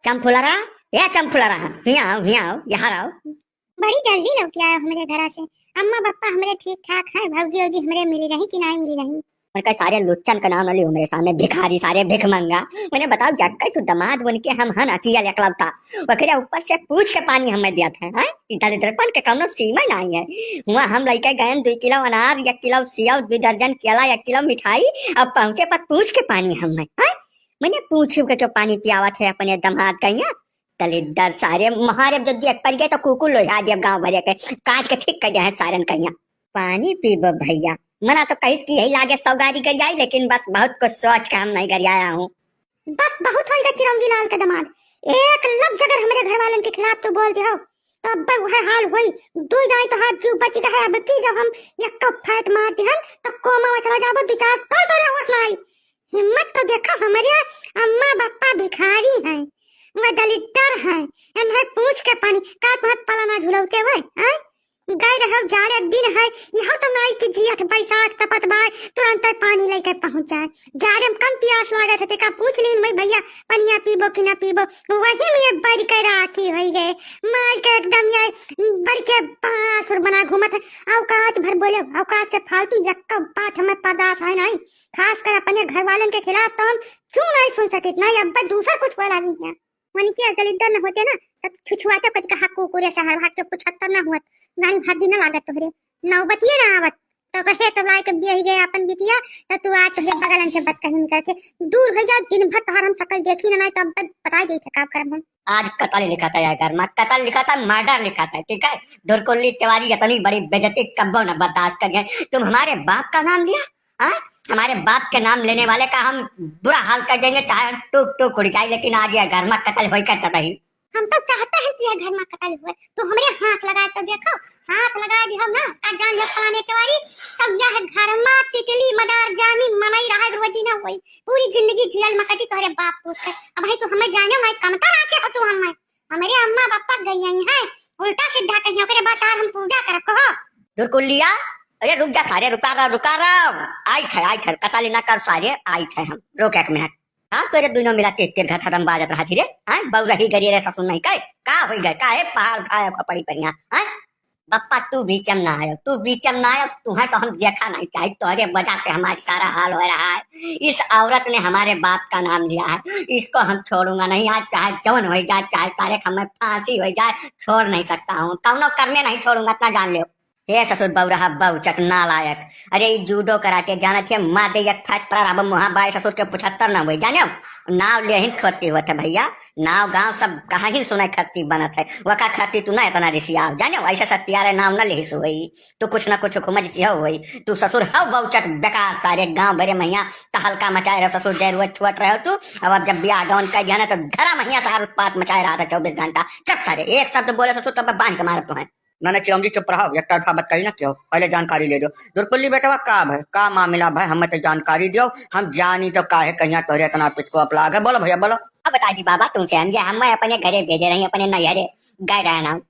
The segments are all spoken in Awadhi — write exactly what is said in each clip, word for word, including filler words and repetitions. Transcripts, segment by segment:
चमफुलरा, ए चमफुलरा, हियाँ आओ, हियाँ आओ, यहाँ आओ। बड़ी जल्दी लौटि आयो हमरे घरा से। अम्मा बप्पा हमरे ठीक ठाक हैं, भौजी औजी हमरे मिली रही कि नाहीं मिली रही? उनका सारे लुच्चन का नाम न लियो हमरे सामने, भिखारी सारे भिखमंगा। मने बताओ, जक्का तू दमाद बन के हम हन अकिया एकलौता, ओकरे ऊपर से पूछ के पानी हमें दिया था, हैं? ई दलिद्रपन के कौनो सीमा नाहीं है। हुआँ हम लइके गए दुई किलो अनार, एक किलो सेव, दुई दर्जन केला, एक किलो मिठाई, अब पहुँचे पर पूछ के पानी हमें, हैं? मने पूछू के जो पानी पियावत है अपने दमाद कहिया, दलिद्दर सारे, मारे जब देख पड़ गए तो कुकुर लोझा दिया गाँव भरे के, काट के ठीक कर दिया है सारन कहिया। पानी पीबो भैया, मना तो कहिस कि यही लागे सौ गारी गरियाई, लेकिन बस बहुत कुछ सोच के हम नहीं गरियाया हूँ। बस बहुत होइगा चिरौंगी लाल के दमाद, एक लफ्ज अगर हमरे घर वालन के खिलाफ तो बोल दियो, तो अब वह हाल होई। दुई दाई तो हाथ जीव बच गए, अब की जब हम यक्को फैट मार दिहन तो कोमा में चला जाबो, दो चार साल तो होश ना आई। हिम्मत तो देखो, हमरे अम्मा बप्पा भिखारी हैं, वह दलिद्दर हैं, इन्हें पूछ के पानी, का तुम्हें पलाना झुलौते हुए, हैं? गए रहो, जाड़े दिन है, यह तो नाई कि जियत बैसाख तपत बाय, तुरंत पानी लेके पहुँच जाए। जाड़े में कम पियास लागत है, तेका पूछ लीन, मैं भैया पनिया पीबो कि ना पीबो, वही में ये बड़ी के राखी होई गए, मार के एकदम ये बड़ी के बाणासुर बना घूमत है। औकात भर बोले, औकात से फालतू यक्का बात हमें बर्दाश्त है नहीं, खास कर अपने घर वालन के खिलाफ तो हम क्यों नहीं सुन सकित, नहीं अब दूसरा कुछ बोला नहीं है। उनके दलिद्दर न होते ना, तब छुछुआते कच कहा कुकुरे सहर भाग के कुछ हत्तर ना हुअत, गाड़ी भाग दिन ना लागत तोहरे, नौबतिये ना आवत। तो कहे तो लाए के बियाही गए अपन बिटिया, तो तू आज तोहरे बगलन से बात कहीं निकल के दूर हो जा, दिन भर तोहर हम शकल देखी ना, नहीं तो अब बताई देई थे का करब हम। आज कतल लिखा था यार घर में, कतल लिखा था, मर्डर लिखा था, ठीक है? धुरकुल्ली तिवारी इतनी बड़ी बेइज्जती कब्बो न बर्दाश्त कर गए। तुम हमारे बाप का नाम लिया, हाँ? हमारे बाप के नाम लेने वाले का हम बुरा हाल कर देंगे, चाहे हम टूक टूक उड़ जाए, लेकिन आज यह घर में कतल होई करता नहीं। हम तो चाहते हैं कि यह घर में कतल हुए, तो हमरे हाथ लगा तो देखो, हाथ लगा दी हम ना, का जान है फलाने के वारी, तब यह घर में तितली मदार जामी मनई रहा रोजी ना हुई, पूरी जिंदगी जेल में कटी तोहरे बाप पूत के। अब भाई तू हमें जाने मैं कमतर आके हो तू हमें, हमरे अम्मा बापा गई हैं, उल्टा सीधा कहीं ओकरे बाद आज हम पूजा करब कहो। धुरकुल्लिया, अरे रुक जा सारे, रुका रहो, रुका रहो, आई थे, आई थे, कतल ना कर सारे, आई थे हम, रुक एक मिनट। हाँ, तोरे दुइनो मिला के तेर घर खत्म बाजत रहा थी रे, हाँ, बउरही गरी रे ससुर नहीं कहे, का होई गए, काहे पहाड़ उठाए को पड़ी परिया, हाँ? बप्पा तू बीचम ना आयो, तू बीचम ना आयो, तुम्हें तो हम देखा नहीं चाहिए, तोहरे वजह से हमारा सारा हाल हो रहा है। इस औरत ने हमारे बाप का नाम लिया है, इसको हम छोड़ूंगा नहीं, आज चाहे जौन हो जाए, चाहे तारीख हमें फांसी हो जाए, छोड़ नहीं सकता हूँ, कौनो करने नहीं छोड़ूंगा, इतना जान लो। हे ससुर बउरहा बउचक नालायक, अरे ई जूडो कराटे जानत है, मार दे एक फाट पर अब मुहा बाय ससुर के पुछत्तर ना होई, जाने हो? नाव ले ही खोटी होत है भैया, नाव गांव सब कहाँ ही सुनाई खत्ती बनत है, वका खत्ती तू ना इतना रिसियाव, जाने हो? ऐसे सत्यारे नाव ना लेहिस होई, तू कुछ ना कुछ हुकूमत किया होई, तू ससुर हव बउचक बेकार, सारे गांव भरे महिया तहलका मचाए रहो ससुर, जय रुआ छुअट रहे हो तू। अब, अब जब ब्याह गवन कर दिया ना तो घरा महिया सार उत्पात मचाए रहा था चौबीस घंटा। चुप सारे, एक शब्द बोले ससुर तो मैं बांध के मारत तो है। ना, ना, चिरौंजी चुप रहो, एक तरफा बात कही ना क्यों, पहले जानकारी ले लो। दुरकुल्ली बेटवा, का भय, का मामला भय, हमें तो जानकारी दियो, हम जानी तो काहे कहिया तोहरे इतना पिचको अपलाग है। बोलो भैया, बोलो। अब बता दी बाबा तुमसे, हम ये, हम अपने घरे भेजे रही, अपने नैहरे गए रहे ना,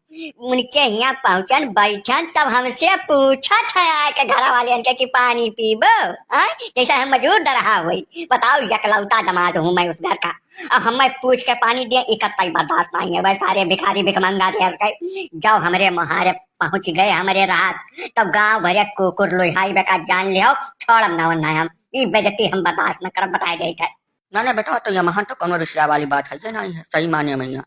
उनके यहाँ पहुँचन बैठन, तब हमसे पूछत है आके घर वाले इनके कि पानी पीबो, हाँ? जैसे हम मजूर दरहा हुई। बताओ, एकलौता दामाद हूँ मैं उस घर का, अब हमें पूछ के पानी दिए, इकट्ठा ही बर्दाश्त नहीं है। वह सारे भिखारी भिखमंगा थे हर कई, जब हमरे मुहारे पहुँच गए हमरे रात, तब गांव भरे कुकुर लोहाई बेकार जान लियो, छोड़ब ना वरना हम, ई बेइज्जती हम बर्दाश्त न करब, बताए देत है। ना, ना बेटा, तो यमहन तो कौनो रिसिया वाली बात है, ये नहीं है, सही माने में यहाँ।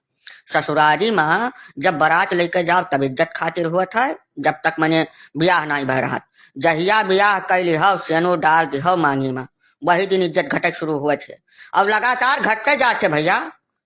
ससुरारी में जब बारात लेके जाओ, तब इज्जत खातिर हुआ था, जब तक मने ब्याह नहीं भय रहत। जहिया ब्याह कैली हो, सेनो डाल दी हो मांगी में, वही दिन इज्जत घटक शुरू हुआ थे। अब लगातार घटते जाते भैया,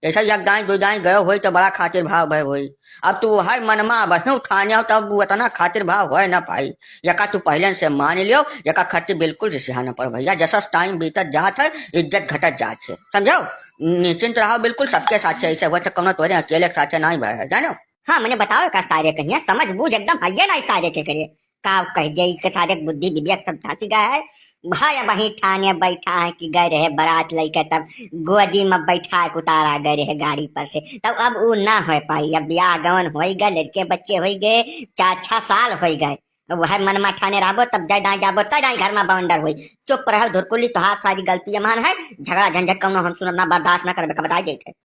जैसे एक दाई, दो दाई गयो होई तो बड़ा खातिर भाव भय होई। अब तू वही मनमा बहू ठाने हो, तब वो इतना खातिर भाव होए ना पाई। यका तू पहले से मान लियो, यका खर्ची बिल्कुल रिसिहा न पड़ भैया। जैसा टाइम बीतत जात है, इज्जत घटत जात है, समझो? निश्चिंत रहो बिल्कुल, सबके साथ ऐसे हुआ तो कौनो तोरे अकेले के साथ नहीं भय है, जानो? हाँ, मने बताओ का सारे कहिया, समझ बूझ एकदम है ये नहीं सारे के करे। का कह दिया, इनके सारे बुद्धि विवेक सब झांसी गया है। भाई वहीं ठाने बैठा है कि गए रहे बारात लेके, तब गोदी में बैठा के उतारा गए रहे गाड़ी पर से, तब अब वो ना हो पाई। अब ब्याह गवन हो गए, लड़के बच्चे हो गए, चार छह साल हो गए, अब वह मनमा ठाने रहबो, तब जय दाई जाबो, तय दाई घर में बवंडर होई। चुप रहो धुरकुली, तोहार सारी गलती मान है, झगड़ा झंझट कौनो हम सुनब ना, बर्दाश्त ना करबे, का बताई देत है।